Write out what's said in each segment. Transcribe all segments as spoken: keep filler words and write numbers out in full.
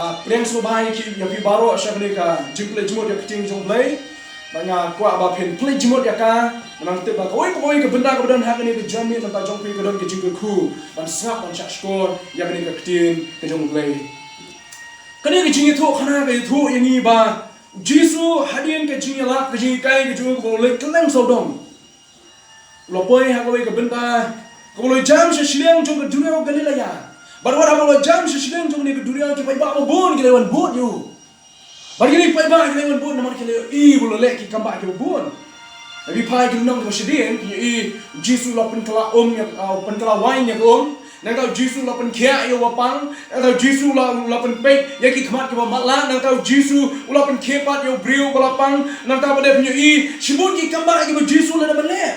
Pdiang sngewbha ïa phi baroh sha kane ka jingpynleit jingmut ïa ka ktien jong U Blei. Bad nga kwah ba phin pynleit jingmut ïa ka. Namar nga tip ba kawei pa kawei ka bynta kaba don ha kane ka janmiet na ka bynta jong phi ka don ka jingkyrkhu ban sngap ban shahshkor ïa kane ka ktien ka jong U Blei. Kane ka jingïathuhkhana ka ïathuh ïa ngi ba Jisu hadien ka jingïalap ka jinghikai ka jong u kaba u leit kylleng sawdong. U la poi ha kawei ka bynta kaba u la jam sha shiliang jong ka duriaw Galilea. Bad wat haba u la jam sha shiliang jong kane ka duriaw ki paidbah babun ki la wan bud ïa u. Bad kine ki paidbah ki la wan bud namar ki la ïohi ba u la leh ki kambah kiba bun. Haba phi phai ki lynnong kaba shadien phin ïohi Jisu u la pynkylla um ïa, ah, pynkylla waiñ ïa ka um. Nangta u Jisu u la pynkhiah ïa uba pang. Nangta u Jisu u la, u la pynpeit ïa ki khmat kiba matlah. Nangta u Jisu u la pynkhie pat ïa u briew uba la pang. Nangta pat de phin ïohi shibun ki kambah kiba u Jisu u la dep ban leh.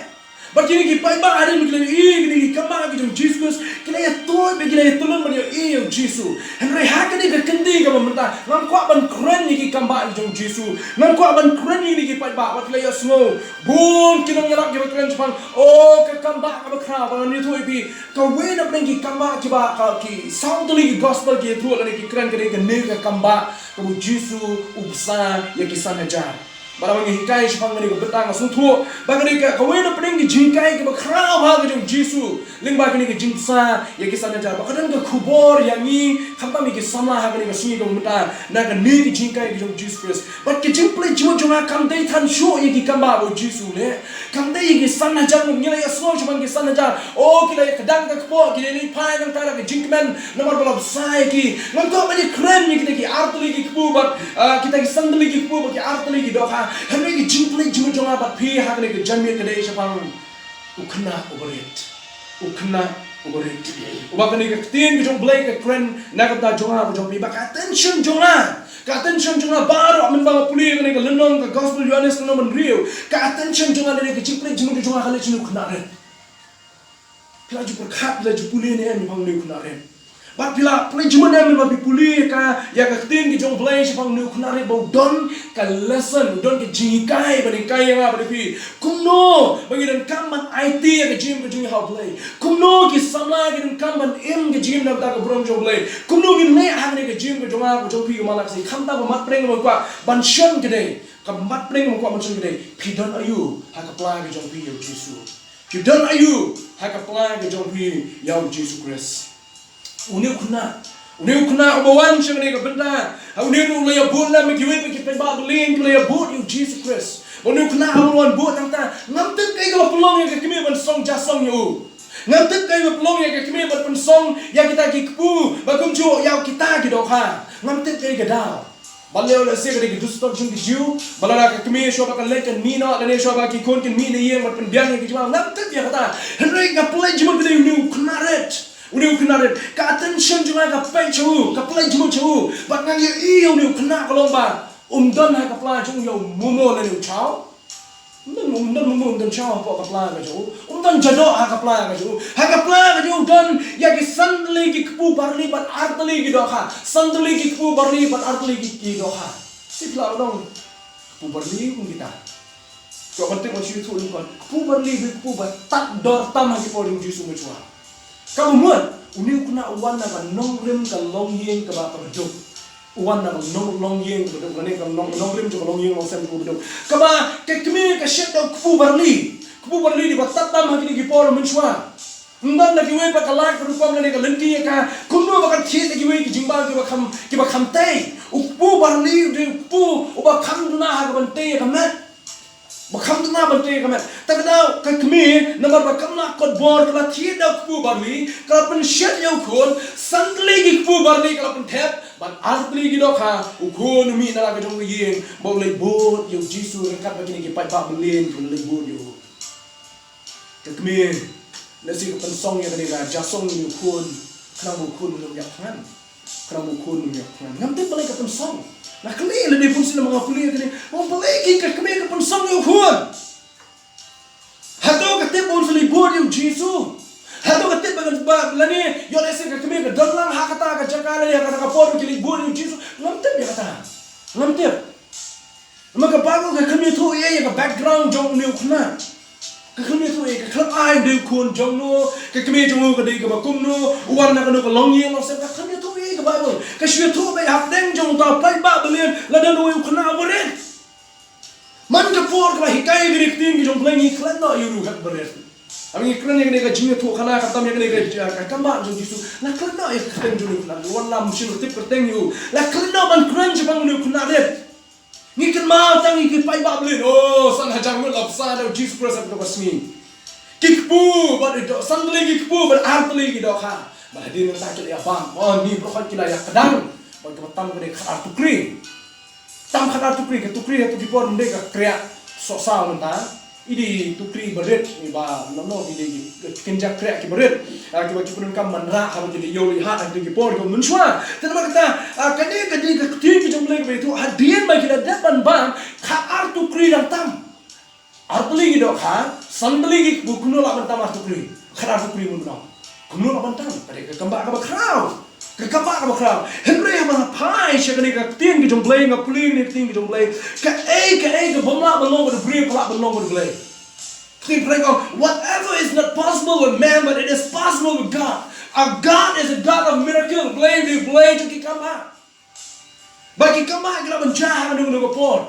Bad kine ki paidbah hadien ba ki la ïohi kine ki kambah ki jong u Jisu Khrist, ki la ïathuh bad ki la ïatylli ban ïohi ïa u Jisu. Hynrei ha kane ka kyntien kaba mynta ngam kwah ban kren ïa ki kambah ki jong u Jisu. Ngam kwah ban kren ïa kine ki paidbah, bad ki la ïohsngew. Bun ki nongïalap kiba kren shaphang, o ka kambah kaba khraw, bad ngan ïathuh ïa phi, kawei na pdeng ki kambah kiba, ka, ki saw tylli ki gospel ki ïathuh lane ki kren ka dei kane ka kambah kaba u Jisu u bsa ïa ki san hajar. Bad haba ngi hikai shaphang kane ka bynta nga sngewthuh ba kane ka, kawei na pdeng ki jinghikai kiba khraw bha ka jong u Jisu lyngba kane ka jingbsa ïa ki san hajar. Ba ka don ka khubor ïa ngi khamtam ïa ki samla ha kane ka sngi kaba mynta na kane ka jinghikai ka jong u Jisu Khrist. Bad ka jingpynleit jingmut jong nga kam dei than shuh ïa ki kambah ba u Jisu u leh. Kam dei ïa ki san hajar, ngi la ïohsngew shaphang ki san hajar. O, ki la ïakdang ka kpoh, ki la ïaleit phai nangta da ka jingkmen namar ba la bsa ïa ki. Ngam kwah ban ïakren ïa kita ki ar tylli ki kpu bad, ah, kita ki san tylli ki kpu bad ki ar tylli ki dohkha. Hynrei ka jingpynleit jingmut jong nga bad phi ha kane ka janmiet ka dei shaphang u khynnah uba rit. U khynnah uba rit. Uba kane ka ktien ka jong U Blei ka kren na ka bynta jong nga bad jong phi, ba ka attention jong nga, ka attention jong nga baroh mynba nga pule kane ka lynnong ka Gospel Ïoannis lynnong ba hynriew, ka attention jong nga lane ka jingpynleit jingmut jong nga ka leit sha une u khynnah rit. Phi la ju pyrkhat, phi la ju pule ne em shaphang une u khynnah rit? Bad phi la pynleit jingmut ne em mynba phi pule ïa ka, ïa ka ktien ka jong U Blei shaphang une u khynnah rit ba u don ka lesson, u don ka jinghikai ban hikai ïa nga bad ïa phi kumno ba ngi donkam ban aiti ïa ka jingim ka jong ngi ha U Blei. Kumno ki samla ki donkam ban im ka jingim na ka bynta ka burom jong U Blei. Kumno ngin leh ha kane ka jingim ka jong nga ka jong phi, ka man la ka sngi. Khamtam ka mat pdeng kaba nga kwah ban shon ka dei, ka mat pdeng kaba nga kwah ban shon ka dei, phi don aïu ha ka pla ka jong phi ïa u Jisu? Phi don aïu ha ka pla ka jong phi ïa u Jisu Khrist? Une u khynnah, une u khynnah uba wan sha kane ka bynta, ha une u la ïabud lem bad kiwei pat ki paidbah ba lin, ki la ïabud ïa u Jisu Khrist. Bad une u khynnah uba wan bud nangta, ngam tip kaei kaba pynlong ïa ka kmie ban song ja song ïa u. Ngam tip kaei kaba pynlong ïa ka kmie ban pynsong ïa kita ki kpu ba kumjuh ïa kita ki dohkha. Ngam tip kaei ka daw. Balei, lehse ka dei ka duh stok jong ki Jiw, ba lada ka kmie shuwa ba kan leit kan mih noh, lane shuwa ba ki khun kin mih na ïing ban pynbiang ïa ki jingma, ngam tip ïa kata. Hynrei ka pynleit jingmut ka dei une u khynnah rit. Une u khynnah rit. Ka attention jong nga ka peit sha u, ka pynleit jingmut sha u. Bad nga ïohi ïa une u khynnah ka long ba um don ha ka pla jong u ïa u momo lane u chaw. Um don, um don, um don, um don shaw hapoh ka pla ka jong u. Um don ja doh ha ka pla ka jong u. Ha ka pla ka jong u don ïa ki san tylli ki kpu barli bad ar tylli ki dohkha. San tylli ki kpu barli bad ar tylli ki, ki dohkha. Shisha la don kpu barli kum kita. Kwah ban tip, wan shu ïathuh lyngkot. Kpu barli dei kpu ba tad dor tam ha ki por jong u Jisu mynshuwa. Kaba mut, une u khynnah u wan na ka nongrim ka longïing kaba, kaba duk. U wan na ka nong, longïing kaba duk, lane ka nong, nongrim jong ka longïing longsem kaba duk. Kaba ka kmie ka shet da u kpu barli. Kpu barli dei ba tad tam ha kine ki por mynshuwa. Ym don da kiwei pat ka lad ka rukom lane ka lynti ïa ka kumno ba kan thied da kiwei ki jingbam kiba kham, kiba kham tei. U kpu barli u dei u kpu uba kham duna ha kaban tei ïa ka met. Ba kham duna ban tei ïa ka met. Te ka daw ka kmie namar ba kam lah kot bor ka la thied da u kpu barli, ka la pynshet ïa u khun, san tylli ki kpu barli ka la pynthep, bad ar tylli ki dohkha, u khun u mih na la ka jong ka ïing, ba u leit bud ïa u Jisu ryngkat bad kine ki paidbah ba lin, ba leit bud ïa u. Ka kmie, lehse ka pynsong ïa kane ka ja song ïa u khun, khnang ba u khun un ym ïap thngan. Khnang ba u khun un ym ïap thngan. Ngam tip balei ka pynsong. Nga kylli lade bun sien namar nga pule ïa kane. Balei ka kmie ka pynsong ïa u khun? Hato ka tip ba un sa leit bud ïa u Jisu? Hato ka tip ba, ba lane, ïoh lehse ka kmie ka don lang ha kata ka jaka lane ha kata ka por ba ki leit bud ïa u Jisu? Ngam tip ïa kata. Ngam tip. Namar ka baroh ka khlem ïathuh ïa ka background jong une u khynnah. Ka khlem ïathuh ïa, ka khlem ai u dei u khun jong no, ka kmie jong u ka dei kaba kumno, u wan na kano ka longïing longsem, ka khlem ïathuh ïa, Baibl, ka shu ïathuh beit hapdeng jong uta u paidbah balian lada uwei u khynnah u barit. Man ka por kaba hikai ïa kine ki ktien ki jong U Blei ngi klet noh ïa u riewhep barit. Haba ngi kren ïa kane ka jingïathuhkhana khamtam ïa kane ka, ka kambah jong U Jisu, la klet noh ïa ka kyrteng jong une u khynnah, la wan lam shu tip kyrteng ïa u, la klet noh ban kren shaphang une u khynnah rit. Ngi kynmaw tang ïa ki paidbah balian, oh, san hajar ngut la bsa da U Jisu Khrist ha kata ka sngi. Ki kpu bad i doh, san tylli ki kpu bad ar tylli ki dohkha. Bad hadien nangta ki la ïa bam, oh, ni baroh khoit ki la ïa kdang. Bad kaba tam ka dei khatar tukri. Tam khatar tukri, ka tukri ha kito ki por ym dei ka kriah sohsaw mynta. I dei tukri barit, i ba lano ki dei ki kynja kriah ki barit. Ah, kiba ki pyndonkam ban rah haba ki dei ïew leit hat ha kito ki por kiba mynshuwa. Te namar kata, ah, kane ka dei ka ktien ka jong U Blei kaba ïathuh hadien ba ki la dep ban bam khatar tukri dang tam. Ar tylli ki dohkha, san tylli ki kpu, kumno lah ban tam ar tukri, khatar tukri mynno. Kumno lah ban tam, ka dei ka kambah kaba khraw. Ka kambah kaba khraw. Hynrei haba nga phai sha kane ka ktien ka jong U Blei, nga pule kane ka ktien ka jong U Blei, kaei kaei ka bym lah ban long bad u briew ka lah ban long bad U Blei. Ktien Phareng ka ong, whatever is not possible with man, but it is possible with God. Our God is a God of miracle. U Blei, U Blei jong ki kambah. Ba ki kambah ki lah ban jia ha kano kano ka por.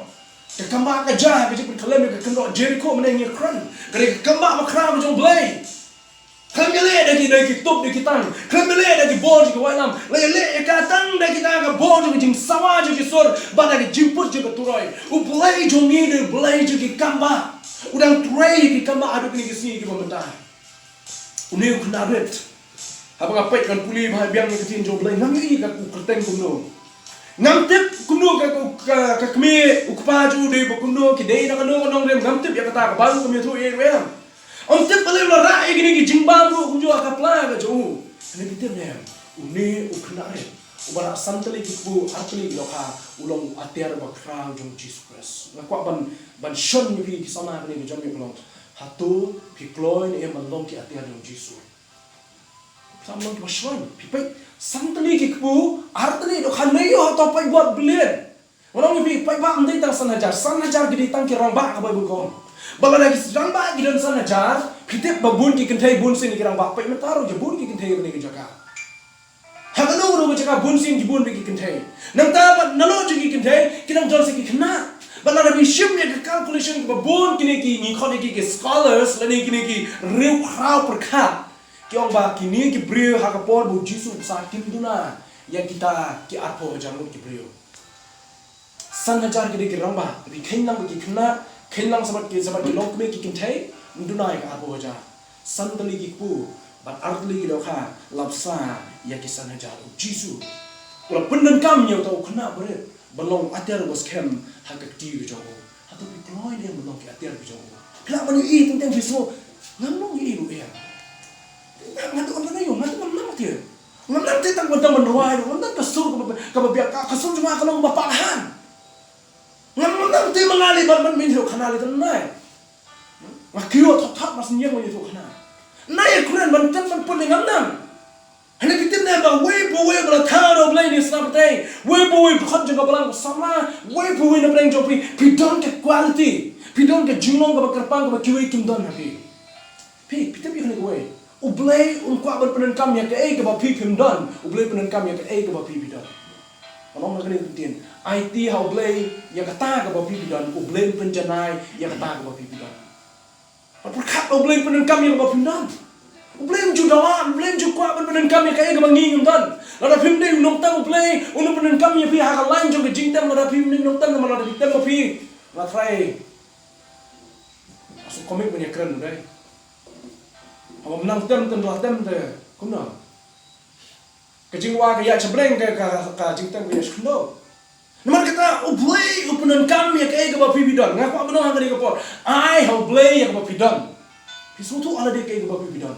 Ka kambah ka jia ha ka jingpynkhlem ïa ka kynroh Jerikho mynne ngi kren. Ka dei ka kambah bakhraw ka jong U Blei. Khlem ïaleh da ki, da ki tup da ki tang. Khlem ïaleh da ki bor jong ki waitlam. La ïaleh ïa ka tang da kita ka bor jong ka jingsawa jong ki sur bad da ka jingput jong ka turoi. U Blei jong ngi u dei U Blei jong ki kambah. U dang trei ïa ki kambah haduh kine ki sngi kiba mynta. Une u khynnah rit. Haba nga peit ngan pule bha biang ïa ka ktien jong U Blei, ngam ïohi ka u kyrteng kumno. Ngam tip kumno ka, ka, ka kmie, u kpa jong u dei ba kumno, ki dei na kano ka nongrim, ngam tip ïa kata, ka baru kam ïathuh ïa u em. Ym tip balei u la rah ïa kine ki jingbam ruh kumjuh ha ka pla ka jong u. Kane phi tip ne em, une u khynnah rit uba rah san tylli ki kpu, ar tylli ki dohkha, u long u atiar uba khraw jong U Jisu Khrist. Nga kwah ban, ban shon ïa phi ki samla kane ka jong ngi ka long, hato phi kloi ne em ban long ki atiar jong U Jisu? Phi long kiba shlaiñ, phi peit, san tylli ki kpu, ar tylli dohkha, ne ïoh hato paidbah billion. Nga ong ïa phi, paidbah ym dei tang san hajar, san hajar ki dei tang ki rangbah, ka Baibl ka ong. Ba lada ki rangbah ki don san hajar, phi tip ba bun ki kynthei bun sien ki rangbah, peit mynta ruh ki bun ki kynthei ha kane ka jaka. Ha kano kano ka jaka bun sien ki bun bha ki kynthei. Nangta bad nalor jong ki kynthei ki dang don sa ki khynnah. Bad lada phi shim ïa ka calculation kaba bun kine ki, ngi khot ïa ki ki scholars lane kine ki riewkhraw pyrkhat, ki ong ba kine ki briew ha ka por ba U Jisu u bsa kim duna ïa kita ki arphew hajar ngut ki briew. San hajar ki dei ki rangbah, phi kheiñ lang bad ki khynnah, kheiñ lang sa bad ki, sa bad ki longkmie ki kynthei, ym duna ïa ka arphew hajar. San tylli ki kpu bad ar tylli ki dohkha la bsa ïa ki san hajar. U Jisu u la pyndonkam ïa uta u khynnah barit ban long atiar uba skhem ha ka kti ka jong u. Hato phi kloi ne em ban long ki atiar ki jong u? Phi lah ban ïohi teng teng phi sngew, ngam long ïohi ruh ïa. Nga, nga tip, nga tip, nga tip, ngam nang te. Ngam nang te tang ban, tang ban rwai ruh, ngam nang ka sur kaba, kaba biang, ka, ka sur jong nga ka long ba pahan. Ngam, ngam nang te ma nga lei ban, ban mih ïathuhkhana lei tang nai. Nga kiew thot thot ba sngewbha ban ïathuhkhana. Nai ïa kren ban tem ban pun lei ngam nang. Hangne phi tip ne em ba uwei pa uwei ba la thaw da U Blei ne sngap te. Uwei pa uwei pa khot jong ka balang ka samla. Uwei pa uwei na pdeng jong phi, phi don ka quality. Phi don ka jinglong kaba kyrpang kaba kiwei kim don ha phi. Phi, phi tip ïa kane kawei. U Blei um kwah ban pyndonkam ïa kaei kaba phi phim don. U Blei pyndonkam ïa kaei kaba phi phi don. Nga ong ha kane ka ktien. Aiti ha U Blei ïa kata kaba phi phi don. U Blei um pynjanai ïa kata kaba phi phi don. Pyrkhat, U Blei um pyndonkam ïa kaba phim don. U Blei um ju dawa, U Blei um ju kwah ban pyndonkam ïa kaei kaba ngi ngim don. Lada phim dei u nongtem U Blei, un pyndonkam ïa phi ha ka lain jong ka jingtem, lada phim dei u nongtem, namar lada phi tem ma phi. Nga trai. Nga shu commit ban ïakren u dei. Haba mynta tem, tem, tem, tem, kumno? Ka jingdawa ka ïaid shabreng, ka, ka, ka jingtem ka ïaid shakhyndew. Namar kata U Blei u pyndonkam ïa kaei kaba phi phi don. Nga kwah ban ong ha kane ka por, ai ha U Blei ïa kaba phi don. Phi sngewthuh ha lade kaei kaba phi phi don.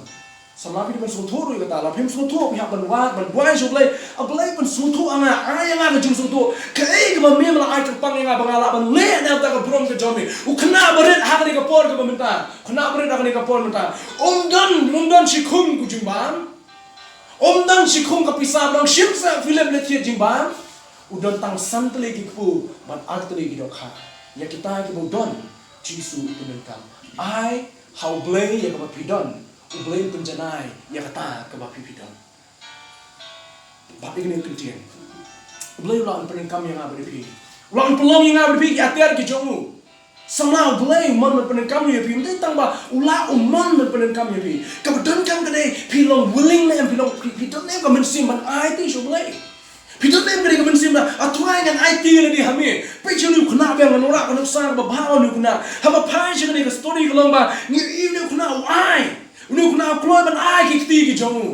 Samla phi dei ban sngewthuh ruh ïa kata. Lada phim sngewthuh phi hap ban wad, ban duwai sha U Blei. U Blei pynsngewthuh ïa nga, ai ïa nga ka jingsngewthuh. Kaei kaba me me la ai kyrpang ïa nga ba nga lah ban leh na ka bynta ka burom ka jong me. U khynnah barit ha kane ka por kaba mynta. Khynnah barit ha kane ka por mynta. Um don, um don shikhum ka jingbam. Um don shikhum ka pisa ba dang shim sa Philip leit thied jingbam. U don tang san tylli ki kpu bad ar tylli ki dohkha. Ïa kita kiba u don, Jisu u pyndonkam. Ai ha U Blei ïa kaba phi don. U Blei un pynjanai ïa kata kaba phi phi don. Bad ïa kane ka ktien, U Blei u la pyndonkam ïa nga bad ïa phi. U la pynlong ïa nga bad ïa phi ki atiar ki jong u. Sa nga, U Blei u mon ban pyndonkam ïa phi, ym dei tang ba u la, u mon ban pyndonkam ïa phi. Kaba donkam ka dei phi long willing ne em, phi long, phi, phi don ne em ka mynsiem ban aiti sha U Blei. Phi don ne em ka dei ka mynsiem ba, A Trai, ngan aiti lade ha me. Peit sha une u khynnah biang, ngan wanrah ka nuksa kaba bha ha une u khynnah. Haba phai sha kane ka story ka long ba ngi ïohi une u khynnah u ai. Une u khynnah u kloi ban ai ki kti ki jong u.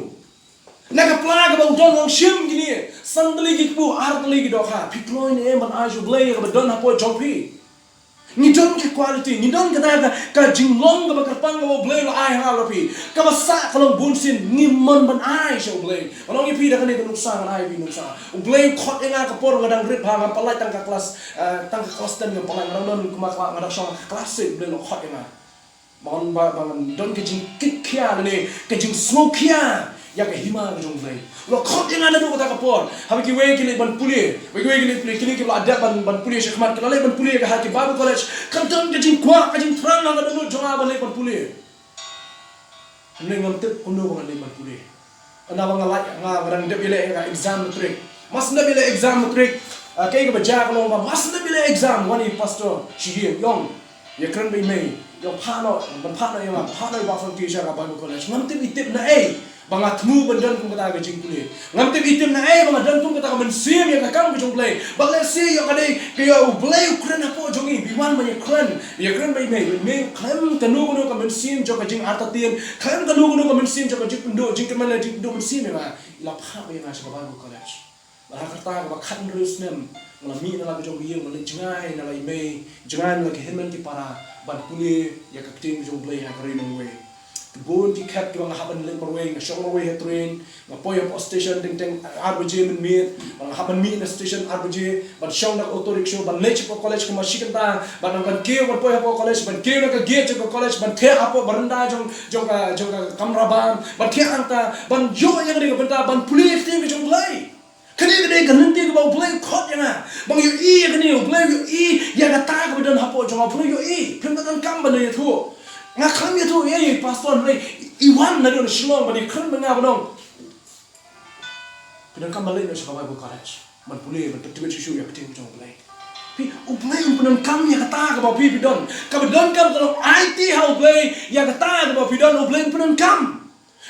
Na ka pla kaba u don, u ong, shim kine, san tylli ki kpu, ar tylli ki dohkha. Phi kloi ne em ban ai sha U Blei ïa kaba don hapoh jong phi? Ngi don ka quality, ngi don kata ka, ka jinglong kaba kyrpang kaba U Blei u la ai ha nga bad phi. Kaba sah ka long bunsien ngim mon ban ai sha U Blei. Nga ong ïa phi da kane ka nuksa, ngan ai ïa phi nuksa. U Blei u khot ïa nga ka por nga dang rit bha, nga pynlait tang ka klas, eh, tang ka klas ten nga pynlait, nga dang don kumba ka, nga dang shong ha ka klas six, U Blei u la khot ïa nga. Ba ngan, ba, ba ngan don ka jingkit khia lane ka jingsngewkhia ïa ka hima ka jong U Blei. U la khot ïa nga naduh kata ka por. Haba kiwei ki leit ban pule, haba kiwei ki leit pule, kine kiba la dep ban, ban pule shakhmat, ki la leit ban pule ha ki Bible College. Ka don ka jingkwah, ka jingthrang ha ka dohnud jong nga ban leit ban pule. Hynrei ngam tip kumno ba ngan leit ban pule. Hynda ba nga lait, nga, nga dang dep ïaleh ïa ka exam matric. Mar shu dep ïaleh exam matric, ah, kaei kaba jia ka long ba mar shu dep ïaleh exam, wan i pastor sha ïing, u ong, ïakren bad i mei, u ong, phah noh, ban phah noh ïa nga, phah noh i Bah Frankie sha ka Bible College. Ngam tip i tip naei ba nga thmu ban don kum kata ka jingpule. Ngam tip i tip naei ba nga don kum kata ka mynsiem ïa ka kam ka jong U Blei. Bad lehse ïoh ka dei ka ïoh U Blei u kren hapoh jong i, ba i wan ban ïakren, ïakren bad i mei, bad i mei u khlem kano kano ka mynsiem jong ka jingartatien, khlem kano kano ka mynsiem jong ka jingpynduh, jingkyrmen lane jingpynduh mynsiem ïa nga, i la phah ïa nga sha ka Bible College. Bad ha ka rta kaba khathynriew snem nga la mih na la ka jong ka ïing, nga leit jngai na la i mei, jngai na la ki hynmen ki para ban pule ïa ka ktien ka jong U Blei ha ka ri nongwei. Ki bun ki khet kiba nga hap ban leit marwei, nga shong marwei ha train, nga poi hapoh station teng teng ar baje mynmiet, bad nga hap ban mih na station ar baje, ban shong na ka auto rickshaw, ban leit shapoh college kumba shi kynta, bad nang ban kiew ban poi hapoh college, ban kiew na ka gate jong ka college, ban thiah hapoh baranda jong, jong ka, jong ka kamra bam, ban thiah hangta, ban ïoh ïa kane ka bynta ban pule ïa ka ktien ka jong U Blei. Kane ka dei ka lynti kaba U Blei u khot ïa nga. Ba nga ïohi ïa kane, U Blei u ïohi ïa kata kaba don hapoh jong nga, U Blei u ïohi. Phim donkam ban ïathuh. Nga khlem ïathuh ïa i pastor, hynrei i wan naduh na Shillong ban ïakren bad nga, ban ong, phi donkam ban leit noh sha ka Bible College ban pule, ban pyntbit shuh shuh ïa ka ktien jong U Blei. Phi, U Blei un pyndonkam ïa kata kaba phi, phi don. Kaba donkam ka long aiti ha U Blei ïa kata kaba phi don, U Blei un pyndonkam.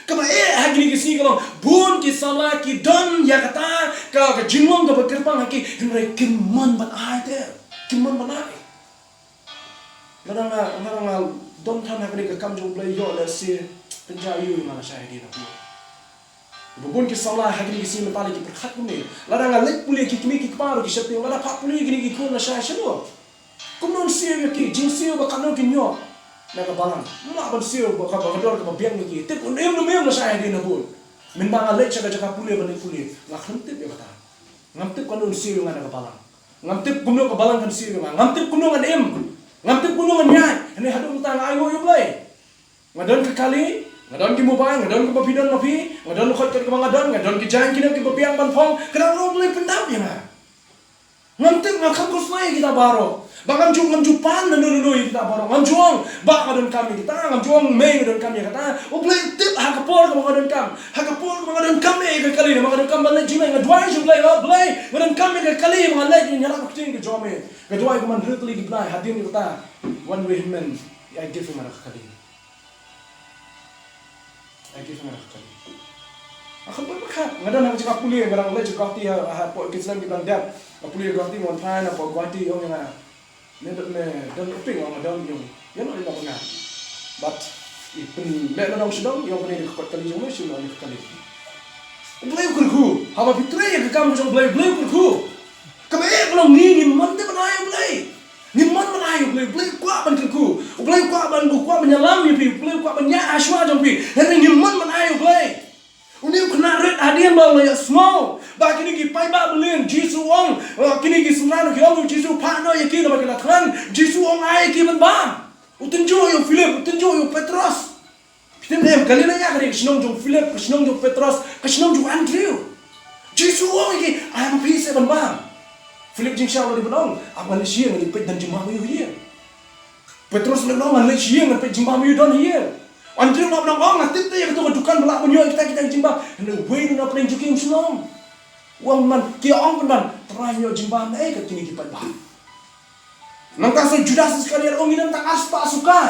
Kaba eh ha kine ki sngi ka long, bun ki samla ki don ïa kata ka, ka jinglong kaba kyrpang ha ki, hynrei kim mon ban ai te. Kim mon ban ai. Lada nga, lada nga don than ha kane ka kam jong U Blei, ïoh lehse pynjah ïa nga lashai hadien ha pule. Ba bun ki samla ha kine ki sngi mynta la ki pyrkhat kumne, lada nga leit pule, ki kmie ki kpa ruh ki sheptieng, lada phah pule kine ki khun lashai, shano? Kumno yn siew ïa ki, jingsiew ba katno kin ïoh na ka balang. Ym lah ban siew ba ka, ba ka dor kaba biang ïa ki. Tip un im ne ym im lashai hadien ha bun. Mynba nga leit sha ka jaka pule ban leit pule, nga khlem tip ïa kata. Ngam tip katno yn siew ïa nga na ka balang. Ngam tip kumno ka balang kan siew ïa nga. Ngam tip kumno ngan im. Ngam tip kumno ngan ïaid. Hynrei haduh mynta nga ainguh ïa U Blei. Nga don ka kali, nga don ki mobile, nga don kaba phi don ma phi, nga don lukhoit kat kaba nga don, nga don ki jaiñ kine kiba biang ban phong, ka dang long U Blei pyndap ïa nga. Ngam tip, nga khlem khuslai ïa kita baroh. Ba ngam ju, ngam ju pan nano nano ïa kita baroh. Ngam ju ong bah nga donkam ïa kita, ngam ju ong mei nga donkam ïa kata. U Blei u tip ha ka por kaba nga donkam. Ha ka por kaba nga donkam ïa ka kali, ba nga donkam ban leit jingleit, nga duwai sha U Blei, O Blei, nga donkam ïa ka kali ba ngan leit ïa la ka ktien ka jong me. Nga duwai kumne hynriew tylli ki bnai, hadien kata wan wei hynmen, I give ïa nga ka kali. I give ïa nga ka kali. Nga khlem pyrkhat, nga don ha ka jaka pule, nga dang leit sha Guwahati ha, hapoh ki snem kiba dang dep. Nga pule Guwahati, nga wan phai na hapoh Guwahati, ong ïa nga, me don, me don u ping? Nga ong nga don. Ïong, ïa nga, ïa nga. But i pynleh na nong sha nong, ïong, kane ka kot kali jong me, shim noh kane ka kali. U Blei u kyrkhu. Haba phi trei ïa ka kam jong U Blei, U Blei u kyrkhu. Kaba eh ka long ngi, ngim mon te ban ai U Blei. Ngim mon ban ai U Blei, U Blei u kwah ban kyrkhu. U Blei u kwah ban, u kwah ban ïalam ïa phi, U Blei u kwah ban ïaid ha shuwa jong phi. Hynrei ngim mon ban ai U Blei. Une u khynnah rit hadien ba u la ïohsngew ba kine ki paidbah ba lin, Jisu u ong, eh, kine ki synran ki ong ïa u Jisu, phah noh ïa ki namar ki la thngan. Jisu u ong ai ïa ki ban bam. U tynjuh ïa u Philip, u tynjuh ïa u Petros. Phi tip ne em, Galilea ka dei ka shnong jong u Philip, ka shnong jong u Petros, ka shnong jong u Andrew. Jisu u ong ïa ki, ai ma phi seh ban bam. Philip jingshisha u la dei ban ong, ap ngan leit sha ïing, ngan leit peit don jingbam aiu ha ïing. Petros u la ong, ngan leit sha ïing, ngan peit jingbam aiu don ha ïing. Andrew u la ong, nga tip te ïa kato ka dukan ba lah ban ïoh kita kita ki jingbam. Hynrei uwei ruh na pdeng jong ki um shym la ong. U ong man, ki ong pynban, Trai, ïoh jingbam na ei kat kine ki paidbah. Nangta sa Judas Iskariot u ong, ngi don tang arspah suka.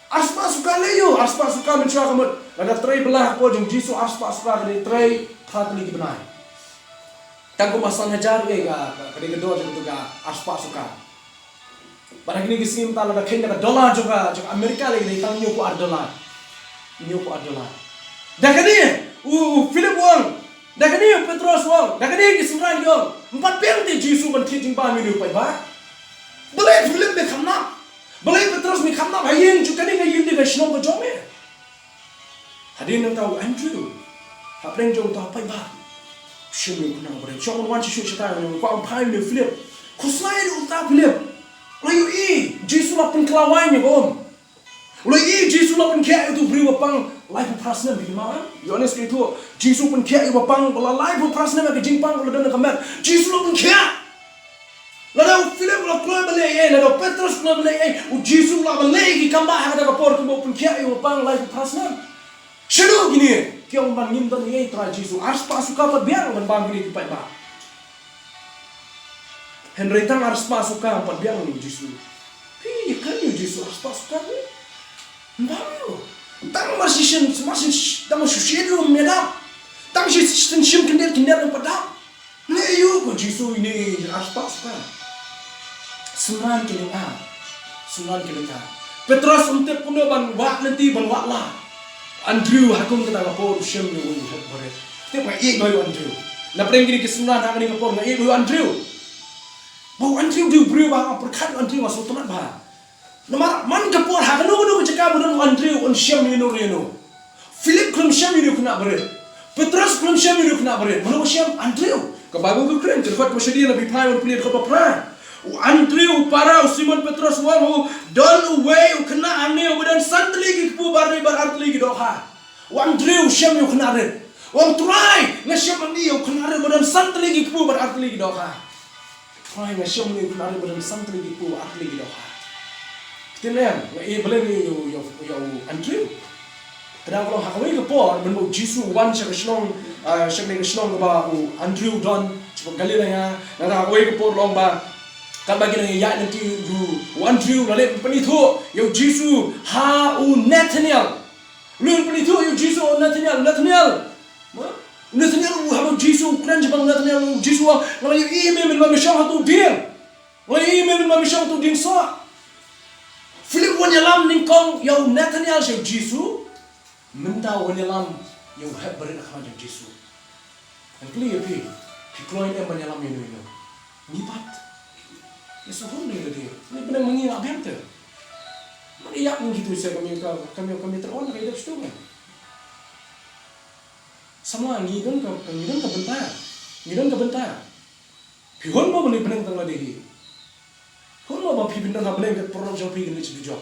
Arspah suka lei ïoh, arspah suka mynshuwa ka mut. Lada trei bylla ha ka por jong u Jisu arspah suka ka dei trei phra tylli ki bnai. Tang kumba san hajar lei ka, ka dei ka dor jong ka arspah suka. Bad ha kine ki sngi mynta lada kheiñ da ka dollar jong ka, jong ka America lei ka dei tang hynñiewphew ar dollar. Hynñiewphew ar dollar. Da kane u, u Philip u ong, da kane u Petros u ong, da kane ki synran ki ong, ym pat biang te Jisu ban thied jingbam ïa une u paidbah? Balei Philip me khamnap? Balei Petros me khamnap? Ha ïing jong kane ka ïing dei ka shnong ka jong me. Hadien nangta u Andrew, hapdeng jong uta u paidbah, u shim ïa u khynnah barit. Shong ban wan shisha shisha, u kwah ban phai ïa u Philip. Khuslai ïa uta u Philip. U la ïohi Jisu la pynkylla waiñ ïa ka um. U la ïohi Jisu la pynkhiah ïa utu u briew ba pang laiphew phra snem, phi kynmaw em? Ïoannis ka ïathuh, Jisu pynkhiah ïa u ba pang ba la laiphew phra snem ïa ka jingpang ba la don ha ka met. Jisu la pynkhiah. Lada u Philip u la kloi ban leh ei, lada u Petros u kloi ban leh ei, u Jisu u lah ban leh ïa ki kam ba ha kata ka por kumba u pynkhiah ïa u ba pang laiphew phra snem. Shaduh kine ki ong ban ngim don ei Trai Jisu, arspah suka pat biang ban bam kine ki paidbah. Hynrei tang arspah suka pat biang u Jisu. Phi ïa kren ïa u Jisu arspah suka ne? Ym bam ïa u. Tang mar shisien, mar shisien, tang mar shisien ruh ym ïadap. Tang shisien shim khyndiat khyndiat ruh ym pat dap. Leh ïa u ko Jisu ine arspah suka. Synran ki lyngkha. Synran ki lyngkha. Petros um tip kumno ban wad lynti ban wad lad. Andrew ha kum kata ka por u shem ïa u hep barit. Tip nga ïeit bha ïa u Andrew. Na pdeng kine ki synran ha kane ka por nga ïeit bha ïa u Andrew. Ba u Andrew dei u briew ba nga pyrkhat ïa u Andrew nga sngewtynnat bha. Namar man ka por ha kano kano ka jaka ba don u Andrew un shem ïano ïano. Philip khlem shem ïa une u khynnah barit. Petros khlem shem ïa une u khynnah barit. Mano ba shem? Andrew. Ka Baibl ka kren, ka dkhot kaba shadien lada phi phai ban pule dkhot ba phra. U Andrew u para u Simon Petros u ong, don uwei u khynnah hangne uba don san tylli ki kpu bad ar, bad ar tylli ki dohkha. U Andrew u shem ïa u khynnah rit. U ong, Trai, nga shem hangne ïa u khynnah rit uba don san tylli ki kpu bad ar tylli ki dohkha. Trai, nga shem hangne ïa u khynnah rit uba don san tylli ki kpu bad ar tylli ki dohkha. Ktien em, nga ïeit balei ïa u, ïa u, ïa u Andrew. Ka dang ka long ha kawei ka por, mynba u Jisu u wan sha ka shnong, ah, sha kane ka shnong kaba u Andrew u don, sha Galilea, nangta ha kawei ka por long ba, katba ki dang ïaid lynti u, u Andrew, u la leit pynithuh ïa u Jisu ha u Nathanael. U la leit pynithuh ïa u Jisu ha u Nathanael, Nathanael. Ma? U Nathanael u, haba u Jisu u kren shaphang u Nathanael, u Jisu u ong, nga la ïohi me mynba me shong ha uto u dieng. Nga la ïohi me mynba me shong ha uto u dieng soh. Philip u wan ïalam nyngkong ïa u Nathanael sha u Jisu. Mynta u wan ïalam ïa u hep barit ha khmat jong u Jisu. Ngan kylli ïa phi, phi kloi em ban ïalam ïano ïano? Ngi pat. Ïa sngewhun ïa lade. Ngi bneng ma ngi nga biang te. Ngi ïap ngi tu se kami ka, kami, kami tyrkhong ka ïa dep sdang. Samla ngi don ka, ngi don ka bynta. Ngi don ka bynta. Phi hun mo ba ngi bneng tang lade hi. Hun mo ba phi bneng ha bneng ka paralok jong phi ki leit sha dujok.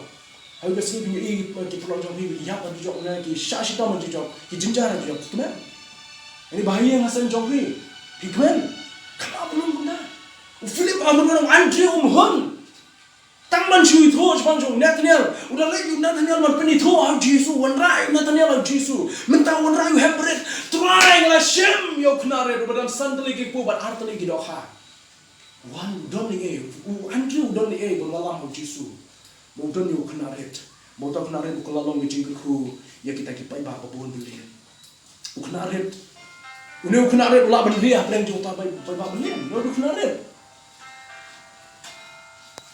Haduh ka sngi phin ïohi ki paralok jong phi ki ïap ha dujok, ne ki shah shitom ha dujok, ki jynjar ha dujok, phi kmen? Ani ba ha ïing ha sem jong phi, phi kmen? Kaba long kumta. U Philip, u Andrew, um hun. Tang ban shu ithuh shaphang jong u Nathanael. U da leit u Nathanael ban pynithuh ha u Jisu, wanrah u Nathanael ha u Jisu. Mynta wanrah u hep barit. Trai, nga la shem ïa u khynnah rit uba don san tylli ki kpu bad ar tylli ki dohkha. Wan don lei ei, u Andrew u don lei ei ban wallam ha u Jisu. Ba u don ïa u khynnah rit. Ba uta u khynnah rit u kylla long ka jingkyrkhu ïa kita ki paidbah ba bun bun lei. U khynnah rit. Une u khynnah rit u lah ban rieh hapdeng jong uta paidbah ba bun. Une u khynnah rit.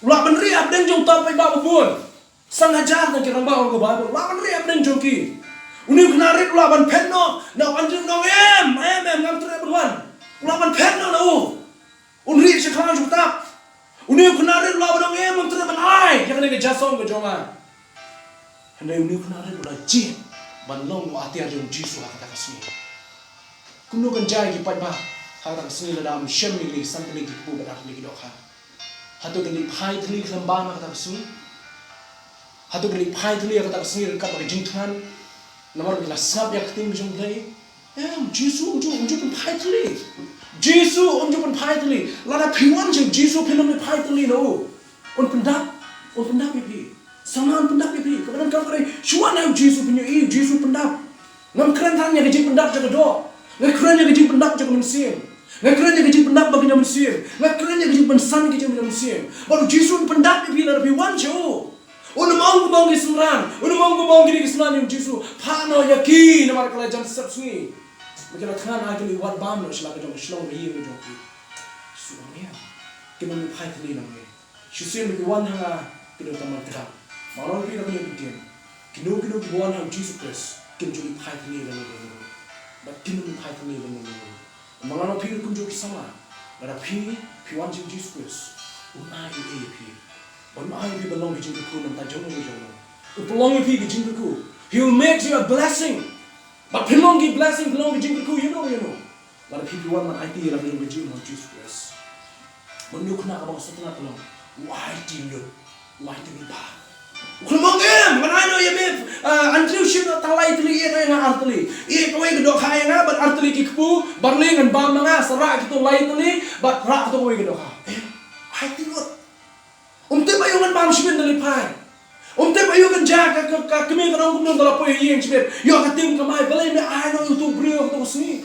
U lah ban rieh hapdeng jong uta paidbah ba bun. San hajar na ki rangbah ong ka Baibl. U lah ban rieh hapdeng jong ki. Une u khynnah rit u lah ban phet noh na u Andrew, u ong em, em, em, ngam treh ban wan. U lah ban phet noh na u. Un rieh sha khmat jong u tap. Une u khynnah rit u lah ban ong em, ngam treh ban ai ïa kane ka jingïaseng ka jong nga. Hynrei une u khynnah rit u la jied ban long u atiar jong u Jisu ha kata ka sngi. Kumno kan jia ïa ki paidbah ha kata ka sngi lada ym shem ïa kine ki san tylli ki kpu bad ar tylli ki dohkha? Hato kin leit phai tylli khlem bam ha kata ka sngi? Hato kin leit phai tylli ha kata ka sngi ryngkat bad ka jingthngan? Namar ba ki la sngap ïa ka ktien ka jong U Blei. Em, Jisu um ju, um ju pynphai tylli. Jisu um ju pynphai tylli. Lada phi wan sha Jisu phin ym leit phai tylli na u. Un pyndap, un pyndap ïa phi. Samla un pyndap ïa phi. Kaba donkam ka dei shu wan ha u Jisu, phin ïohi u Jisu pyndap. Ngam kren than ïa ka jingpyndap jong ka doh. Nga kren ïa ka jingpyndap jong ka mynsiem. Nga kren ïa ka jingpyndap ba ki nongmynsiem. Nga kren ïa ka jingpynsan ki jingpynsan mynsiem. Bad u Jisu un pyndap ïa phi lada phi wan sha u. Un ym ong kumba ong ki synran. Un ym ong kumba ong kine ki synran ïa u Jisu. Phah noh ïa ki namar ka la jan sepsngi. Ba ki la thngan ha ki leit wad bam noh sha la ka jong ka shnong ka ïing ka jong ki. Jisu ong ïa. Kin ym ïoh phai thylli lang ïa. Shisien ba ki wan ha nga ki don tang ban kdang. Nga ong ïa phi na kane ka ktien. Kino kino kiba wan ha u Jisu Khrist kin ym ïoh phai thylli lano lano. Bad kin ym ïoh phai thylli lano lano. Nga ong ïa phi ruh kumjuh ki samla. Lada phi, phi wan sha u Jisu Khrist, un ai ei ei ïa phi. Un ai ïa phi ban long ka jingkyrkhu na ka bynta jong u jong u. Un pynlong ïa phi ka jingkyrkhu. He will make you a blessing. Bad phin long ki blessing, phin long ka jingkyrkhu ïano ïano. Lada phi, phi wan ban aiti ïa la ka jong ka jingim ha u Jisu Khrist. Mano u khynnah kaba nga sngewtynnat ka long u aiti lut. U aiti lut bha. U khynnah u ong em, ngan ai noh ïa me, ah, Andrew, shim noh tang lai tylli, ïa noh ïa nga ar tylli. Ïa kawei ka dohkha ïa nga bad ar tylli ki kpu, barli ngan bam ma nga, sa rah kito lai tylli bad rah kito kawei ka dohkha. Em, aiti lut. Um tip aïu ngan bam shibit ynda leit phai. Um tip aïu kan jia ka, ka, ka kmie ka ong kumno ynda la poi ha ïing shibit. Ïoh ka tim kamai, balei me ai noh ïa uto u briew ha kato ka sngi.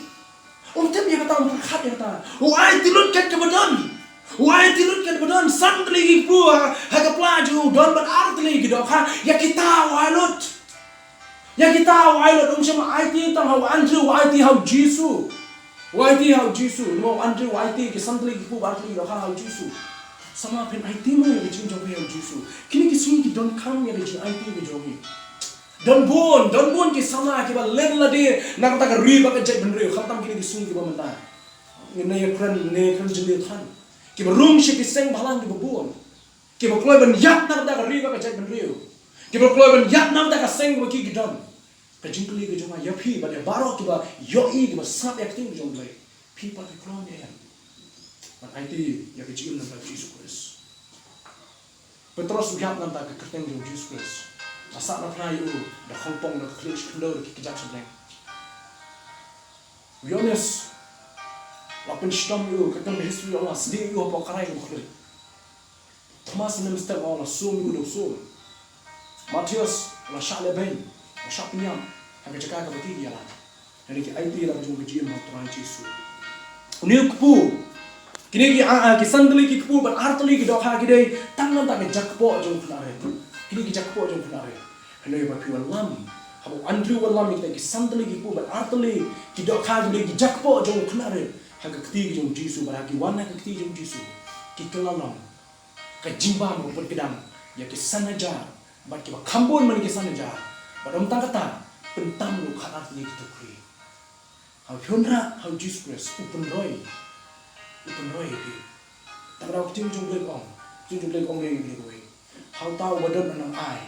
Um tip ïa kata, um pyrkhat ïa kata. U aiti lut kat kaba don. U aiti lut kat kaba don. San tylli ki kpu ha, ha ka pla jong u don bad ar tylli ki dohkha. Ïa kita u ai lut. Ïa kita u ai lut, um shym aiti tang ha u Andrew, u aiti ha u Jisu. U aiti ha u Jisu. Namar u Andrew u aiti ki san tylli ki kpu bad ar tylli ki dohkha ha u Jisu. Samla, phin aiti mo ïa ka jingim jong phi ha u Jisu? Kine ki sngi ki donkam ïa ka jingaiti ka jong ngi. Don bun, don bun ki samla kiba len lade na kata ka ri bad ka jaitbynriew, khamtam kine ki sngi kiba mynta. Ngin ïa kren, ngin ïa kren jingïathuh. Kiba rung sha ki seng bhalang kiba bun. Kiba kloi ban ïap na kata ka ri bad ka jaitbynriew. Kiba kloi ban ïap na kata ka seng kaba ki ki don. Ka jingkylli ka jong nga ïa phi bad ïa baroh kiba ïohi, kiba sngap ïa ka ktien ka jong U Blei. Phi pat phi kloi ne em ban aiti ïa ka jingim na ka bynta Jisu Khrist? Petros u ïap na ka bynta ka kyrteng jong Jisu Khrist. La sah na phra ïa u da khongpong, da khlieh shi khyndew, da ki kjat shi bneng. U Ïoannis la pynshitom ïa u, ka ktien history la ong la sdieh ïa u hapoh ka rai kaba khlieh. Thomas ne mynstep la ong la sum ïa u da u sum. Mathaios la shah lehbeiñ, la shah pynïap ha ka jaka kaba ki ki ïalam. Kane ki aiti la ka jong ka jingim ha u Trai Jisu. Une u kpu, kine ki, a, a, ki san tylli ki kpu bad ar tylli ki dohkha ki dei tang na ka bynta ka jaka kpoh jong u khynnah rit. Kine ki jaka kpoh jong u khynnah rit. Hynrei ba phi wallam, haba u Andrew u wallam ïa kita ki san tylli ki kpu bad ar tylli ki dohkha ki dei ki jaka kpoh jong u khynnah rit. Ha ka kti ka jong u Jisu, bad ha ki wan ha ka kti jong u Jisu, ki kylla long ka jingbam kaba pynkdang ïa ki san hajar bad kiba kham bun man ki san hajar. Bad ym tang kata, pyntam ruh khatar tylli ki tukri. Haba phi wanrah ha u Jisu Khrist, u pynroi, u pynroi ïa phi. Tang da ka ktien jong U Blei ka ong, ktien jong U Blei ka ong ïa kawei, ha uta uba don un ai,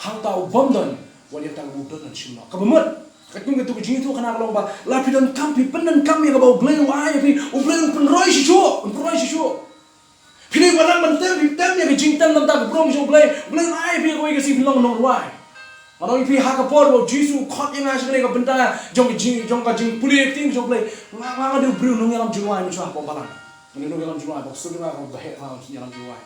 ha uta u bym don, wat ïa uta u don un shim noh. Kaba mut, ka ktien, katu ka jingïathuhkhana ka long ba la phi donkam, phi pyndonkam ïa kaba U Blei u ai ïa phi, U Blei un pynroi shuh shuh, un pynroi shuh shuh. Phi dei ba nang ban tem, phi tem ïa ka jingtem na ka bynta ka burom jong U Blei. U Blei un ai ïa phi kawei ka sngi phin long nongrwai. Nga ong ïa phi, ha ka por ba u Jisu u khot ïa nga sha kane ka bynta jong ka jing, jong ka jingpule ïa ka ktien jong U Blei, nga, nga, nga dei u briew nongïalam jingrwai mynshuwa hapoh balang. Nga dei nongïalam jingrwai, ba ka sur jong nga kaba heh, nga nongïalam jingrwai.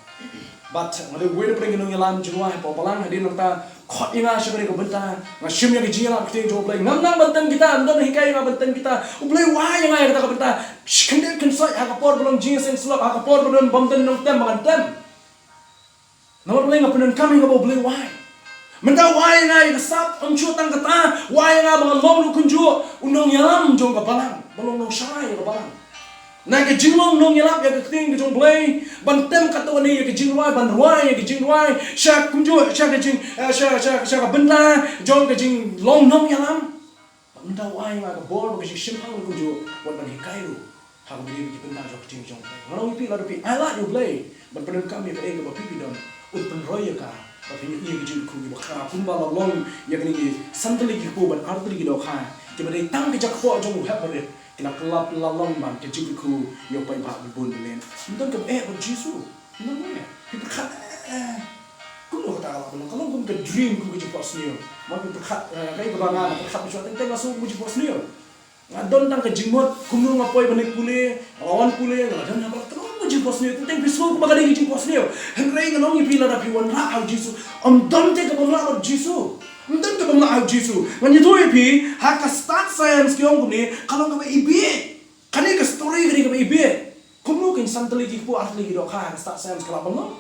But nga dei uwei na pdeng ki nongïalam jingrwai hapoh balang, hadien nangta khot ïa nga sha kane ka bynta, nga shim ïa ka jingïalam ktien jong U Blei. Ngam nang ban tem kita, ym don hikai ïa nga ban tem kita. U Blei u ai ïa nga ïa kata ka bynta. Shi khyndiat khynsoit ha ka por ba long jingïaseng sylluk, ha ka por ba don, bym don nongtem ba ngan tem. Namar balei? Nga pyndonkam ïa kaba U Blei u ai. Mynta u ai ïa nga ïa ka sap, ym shuh tang kata, u ai ïa nga ba ngan long ruh kumjuh u nongïalam jong ka balang, ba long nongshakri ïa ka balang. Na ka jinglong nongïalap ïa ka ktien ka jong U Blei, ban tem katto katne ïa ka jingrwai, ban rwai ïa ka jingrwai sha kumjuh, sha ka jing, eh, sha, sha, sha ka bynta jong ka jinglong nongïalam. Bad mynta u ai ïa nga ka bor bad ka jingshemphang kumjuh, wat ban hikai ruh ha kaba ïadei bad ki bynta jong ka ktien jong U Blei. Nga ong ïa phi, lada phi ailad ïa U Blei ban pyndonkam ïa kaei kaba phi, phi don, un pynroi ïa ka. Bad phin ïohi ïa ka jingkyrkhu kaba khraw kumba la long ïa kine ki san tylli ki kpu bad ar tylli ki dohkha, kiba dei tang ka jaka kpoh jong u heh barit, ki la kylla, la long ban ka jingkyrkhu ïa u paidbah bun bun. Ym don kaba eh bad u Jisu. Ym don eh. Phi pyrkhat, eh, kumno kata ka la long? Ka long kum ka dream, kum ka jingphohsniew. Ma phi pyrkhat, eh, kaei kaba nga, nga pyrkhat mynshuwa, teng teng nga sngew kum ka jingphohsniew. Nga don tang ka jingmut, kumno nga poi ban leit pule, nga la wan pule, nga la don ha balang, ka long kum ka jingphohsniew. Teng teng phi sngew kumba ka dei ka jingphohsniew. Hynrei nga ong ïa phi, lada phi wanrah ha u Jisu, ym don te ka bym lah bad u Jisu. Ym don ka bym lah ha u Jisu. Ngan ïathuh ïa phi, ha ka stad science ki ong kumne, ka long kaba ibieit. Kane ka story kane kaba i bieit. Kumno kin san tylli ki kpu ar tylli ki dohkha ha ka stad science ka lah ban long?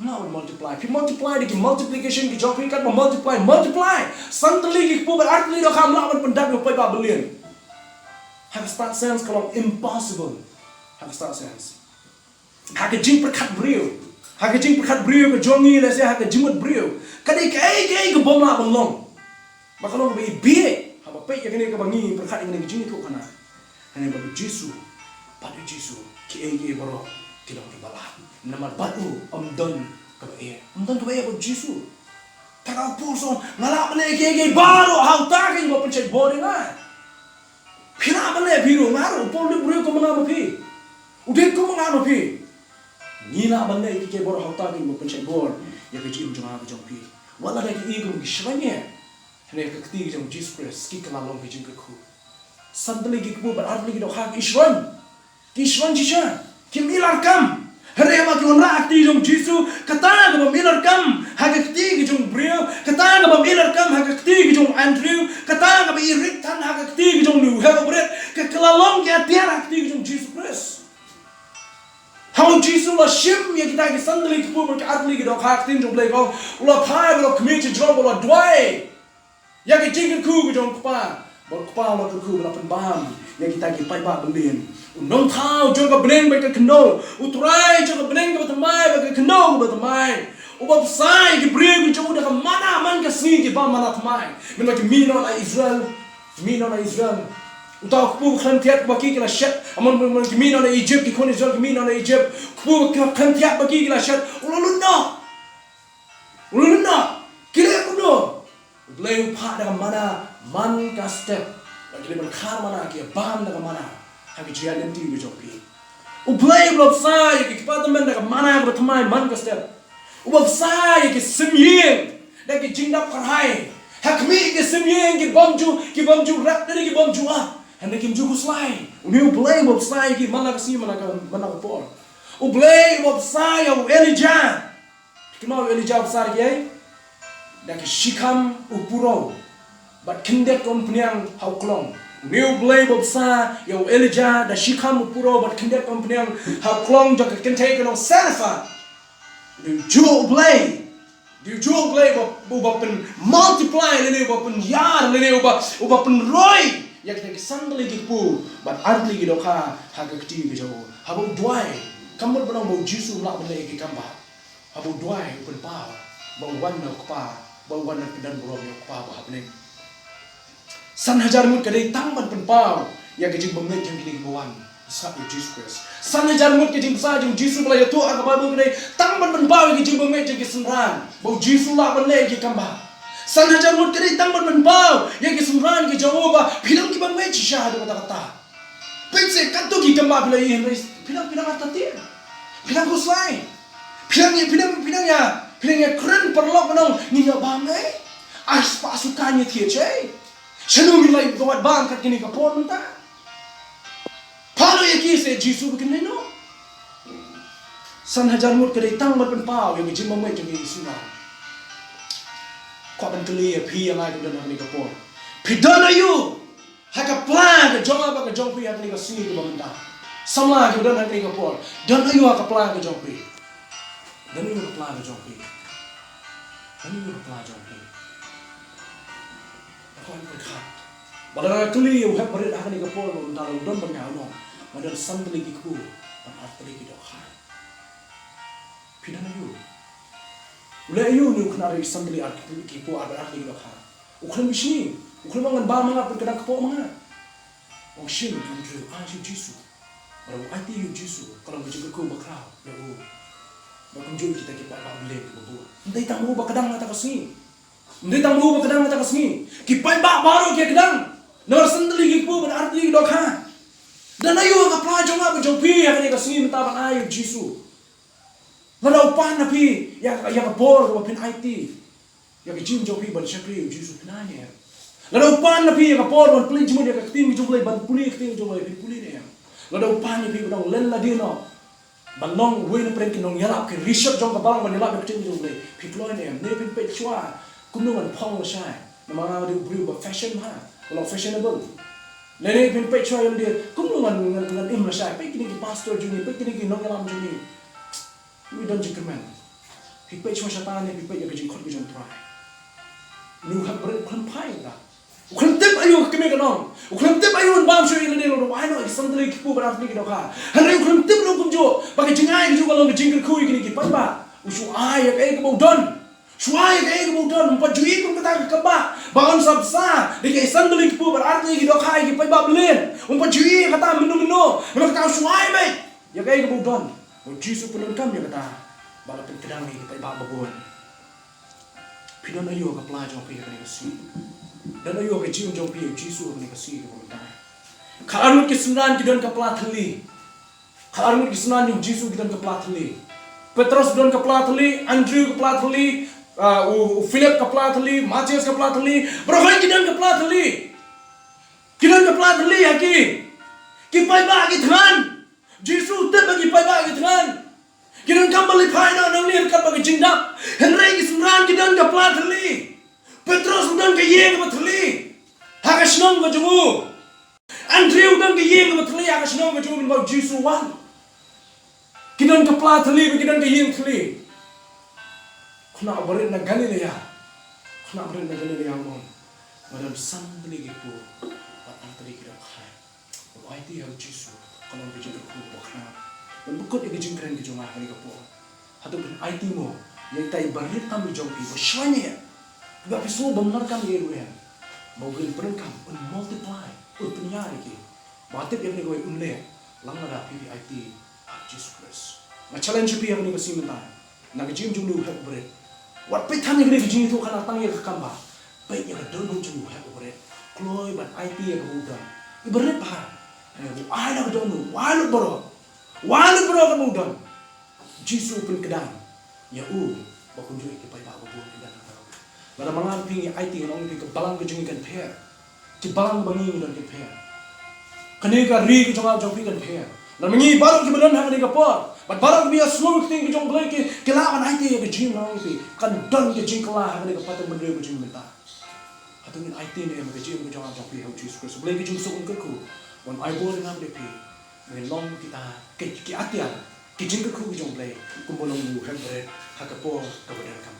Nga wan multiply. Phi multiply da ki multiplication ki jong phi katba multiply, multiply. San tylli ki kpu bad ar tylli dohkha ym lah ban pyndap ïa u paidbah billion. Ha ka stad science ka long impossible. Ha ka stad science. Ha ka jingpyrkhat briew. Ha ka jingpyrkhat briew ka jong ngi lehse ha ka jingmut briew. Ka dei kaei kaei ka bym lah ban long. Ba ka long kaba i bieit. Haba peit ïa kane kaba ngi pyrkhat ïa kane ka jingïathuh khana. Kane ba u Jisu. Bad u Jisu. Kiei kiei baroh. Ki long kiba lah. Namar bad u ym don kaba eh. Ym don kaba eh bad u Jisu. Te ka u Paul song, nga lah ban leh kiei kiei baroh ha uta kaba pynshait bor ïa nga. Phi lah ban leh phi ruh, nga ruh u Paul dei u briew kum nga ma phi. U dei kum nga ma phi. Ngi lah ban leh kiei kiei baroh ha uta kaba pynshait bor ïa ka jingim jong nga ka jong phi. Wat la da ki i kum ki shrine. Hynrei ka kti ka jong u Jisu Khrist ki kylla long ki jingkyrkhu. San tylli ki kpu bad ar tylli ki dohkha ki shrine. Ki shrine shisha. Kim i la kam. Hynrei haba ki wanrah ha ka kti jong u Jisu, kata ka bym i la kam ha ka kti ka jong u briew, kata ka bym i la kam ha ka kti ka jong u Andrew, kata kaba i rit than ha ka kti ka jong u heh u bret, ka kylla long ki atiar ha ka kti ka jong u Jisu Khrist. Haba u Jisu u la shim ïa kita ki san tylli ki kpu bad ki ar tylli ki dohkha ha ka ktien jong u Blei, u la phai, u la khmih shajrong, u la duwai ïa ka jingkyrkhu ka jong u Kpa. Bad u Kpa u la kyrkhu, u la pynbam ïa kita ki paidbah billion. U Nongthaw jong ka bneng bad ka khyndew, U Trai jong ka bneng kaba thymmai bad ka khyndew kaba thymmai, uba bsa ïa ki briew ki jong u da ka manna man ka sngi, ki bam manna thymmai. Mynba ki mih noh na Israel, mih noh na Israel, uta u kpu ba khlem thiat ba ki, ki la shet. Amon, amon, amon ki mih noh na Egypt, ki khun Israel ki mih noh na Egypt, u kpu ba khlem thiat ba ki, ki la shet. U la lut noh. U la lut noh. Ki leh kumno? U Blei u phah da ka manna man ka step. Bad ki leit ban khar manna, ki bam da ka manna ha ki jingïaid lynti ka jong phi. U Blei uba la bsa ïa ki kpa tymmen da ka manna kaba thymmai man ka step, uba bsa ïa ki sim ïing da ki jingdap kyrhai. Ha khmih ki sim ïing ki bym ju, ki bym ju rep, da ki bym ju ap. Hynrei kim ju khuslai. Une u Blei uba bsa ïa ki man la ka sngi man la ka, man la ka por. U Blei uba bsa ïa u Elijah. Kumno u Elijah u bsa ïa ki? Da ki shikham u purow bad khyndiat ka umphniang ha u klong. Une u Blei uba bsa ïa u Elijah da shikham u purow bad khyndiat ka umphniang ha u klong jong ka kynthei ka nong Sarephat. Dei u juh u Blei. Dei u juh u Blei uba, uba pyn multiply lane uba pynïar lane uba, uba pynroi ïa kita ki san tylli ki kpu bad ar tylli ki dohkha ha ka kti ka jong u. Haba u duwai, kam mut ban ong ba u Jisu um lah ban leh ïa ki kam bah. Haba u duwai u pynpaw ba u wan na u Kpa, ba u wan na ka kyrdan burom ïa u Kpa uba ha bneng. San hajar ngut ka dei tang ban pynpaw ïa ka jingbymngeit jong kine kiba wan sngap ïa u Jisu Khrist. San hajar ngut ka jingbsa jong u Jisu ba la ïathuh ha ka Baibl ka dei tang ban pynpaw ïa ka jingbymngeit jong ki synran ba u Jisu u lah ban leh ïa ki kam bah. San hajar ngut ka dei tang ban pynpaw ïa ki synran ki jong u ba phi long kiba ngeit shisha haduh katta katta. Pynse katto ki kam bah phi la ïohi, phi dang, phi dang artatien, phi dang khuslai, phi dang ïa, phi dang, phi dang ïa, phi dang ïa kren paralok, phi dang ngin ïa bam ei. Ai spah sukan ïa thied ei. Shano ngin leit, ka wat bam kat kine ka por mynta. Phah noh ïa ki, sa ïa u Jisu ba kin leit noh. San hajar ngut ka dei tang ban pynpaw ïa ka jingbymngeit jong ki synran. Kwah ban kylli ïa phi ïa nga kiba don ha kane ka por. Phi don aïu ha ka pla ka jong nga bad ka jong phi ha kane ka sngi kaba mynta? Samla kiba don ha kane ka por, don aïu ha ka pla ka jong phi? Don aïu ha ka pla ka jong phi? Don aïu ha ka pla jong phi? Ka kwah ban pyrkhat. Bad lada nga kylli ïa u hep barit ha kane ka por ba mynta, lada u don bad nga, un ong, nga don san tylli ki kpu bad ar tylli ki dohkha. Phi don aïu? U leh aïu une u khynnah, san tylli ar ki kpu, ar bad ar tylli ki dohkha? U khlem bishni, u khlem ong ngan bam ma nga, pynkyndang kpoh ma nga. Ong shim Andrew, ai sha u Jisu. Bad u aiti ïa u Jisu, ka long ka jingkyrkhu bakhraw ïa u. Bad kumjuh kita ki paidbah billion kiba bun. Ym dei tang ma u ba kdang ha kata ka sngi. Ym dei tang ma u ba kdang ha kata ka sngi. Ki paidbah baroh ki kdang. Namar san tylli ki kpu bad ar tylli ki dohkha. Don aïu ha ka pla jong nga bad jong phi ha kane ka sngi mynta ban ai ïa u Jisu? Lada u pan na phi ïa, ïa ka bor kaba phin aiti ïa ka jingim jong phi ban shakri ïa u Jisu, phin ai ne em? Lada u pan na phi ïa ka por ban pule jingmut ïa ka ktien ka jong U Blei, ban pule ïa ka ktien ka jong U Blei, phin pule ne em? Lada u pan ïa phi ban long lad lade noh, ban long uwei na pdeng ki nongïalap, ki rishot jong ka balang ban ïalap ïa ka ktien ka jong U Blei, phi kloi ne em? Ne phin peit shuwa kumno ngan phong lashai? Namar nga dei u briew ba fashion bha, ba long fashionable. Lane phin peit shuwa ïa lade, kumno ngan, ngan, ngan im lashai, peit kine ki pastor jong ngi, peit kine ki nongïalam jong ngi. Ngi don jingkyrmen. Phi peit shuwa shata ne phi peit ïa ka jingkhot ka jong U Trai. Une u hep bret u khlem phai ïa ka. U khlem tip aïu ka kmie ka nong. U khlem tip aïu un bam shuwa ïa lade, u ong ai noh ïa ki san tylli ki kpu bad artylli ki dohkha. Hynrei u khlem tip ruh kumjuh ba ka jingai kajuh ka long ka jingkyrkhu ïa kine ki paidbah. U shu ai ïa kaei kaba u don. Shu ai ïa kaei kaba u don, ym pat ju ïohi kum kata ka kambah ba un sa bsa da ki san tylli ki kpu bad artylli ki dohkha ïa ki paidbah byllian. Ym pat ju ïohi ïa kata mynno mynno. Namar kata u shu ai beit ïa kaei kaba u don. Ba U Jisu u pyndonkam ïa kata ba la pynkdang ïa ki paidbah babun. Phi don aïu ha ka pla jong phi ha kane ka sngi? Don aïu ha ka jingim jong phi ïa U Jisu ha kane ka sngi kaba mynta? Khatar ngut ki synran ki don ka pla thylli. Khatar ngut ki synran jong U Jisu ki don ka pla thylli. Petros u don ka pla thylli, Andrew ka pla thylli, ah, u, u Philip ka pla thylli, Matthias ka pla thylli. Baroh ki don ka pla thylli. Ki don ka pla thylli ha ki. Ki paidbah ki thngan. Jisu u tip ba ki paidbah ki thngan. Ki donkam ban leit phai noh nangne ryngkat bad ka jingdap. Hynrei ki synran ki don ka pla thylli. Petros u don ka ïing kaba thylli ha ka shnong ka jong u. Andrew u don ka ïing kaba thylli ha ka shnong ka jong u, namar U Jisu u wan. Ki don ka pla thylli bad ki don ka ïing thylli. Khynnah barit na Galilea. Khynnah barit na Galilea u ong, nga don san tylli ki kpu bad artylli ki dohkha. Ban aiti ha U Jisu ka long ka jingkyrkhu kaba khraw. Ban pynkut ïa ka jingkren ka jong nga ha kane ka por. Hato phin aiti mo ïa ita i barit tam i jong phi ba shong eh, ba phi sngew bym donkam ïa ruh, ba U Blei un pyndonkam, un multiply, un pynïar ïa ki. Ba nga tip ïa kane kawei un leh lang lada phi phi aiti ha U Jisu Khrist. Nga challenge ïa phi ha kane ka sngi mynta. Na ka jingim jong une u hep u bret, wat peit than ïa kane ka jingïathuhkhana tang ïa ka kambah. Peit ïa ka dohnud jong une u hep u bret. Kloi ban aiti ïa kaba u don. I bret bha. Hynrei u ai da ka dohnud, u ai lut baroh. U ai lut baroh kaba u don. U Jisu u pynkdang ïa u ba kumjuh ïa ki paidbah babun ki don hangto. Lada ma nga ma phi ngi aiti, ngan ong ïa phi, ka balang ka jong ngi kan pher. Ki balang ba ngi ngi don ki pher. Kane ka ri ka jong nga jong phi kan pher. Lada ma ngi baroh kiba don ha kane ka por bad baroh kiba ïasngew ïa ka ktien ka jong U Blei ki, ki lah ban aiti ïa ka jingim, ngan ong ïa phi, kan don ka jingkylla ha kane ka pateng bynriew ka jong ngi mynta. Hato ngin aiti ne em ha ka jingim ka jong nga jong phi ha U Jisu Khrist? U Blei ka jingsuk un kyrkhu ban ai bor ïa nga bad ïa phi. Ngin long kita ki, ki atiar ki jingkyrkhu ki jong U Blei kumba long une u hep bret ha ka por kaba donkam.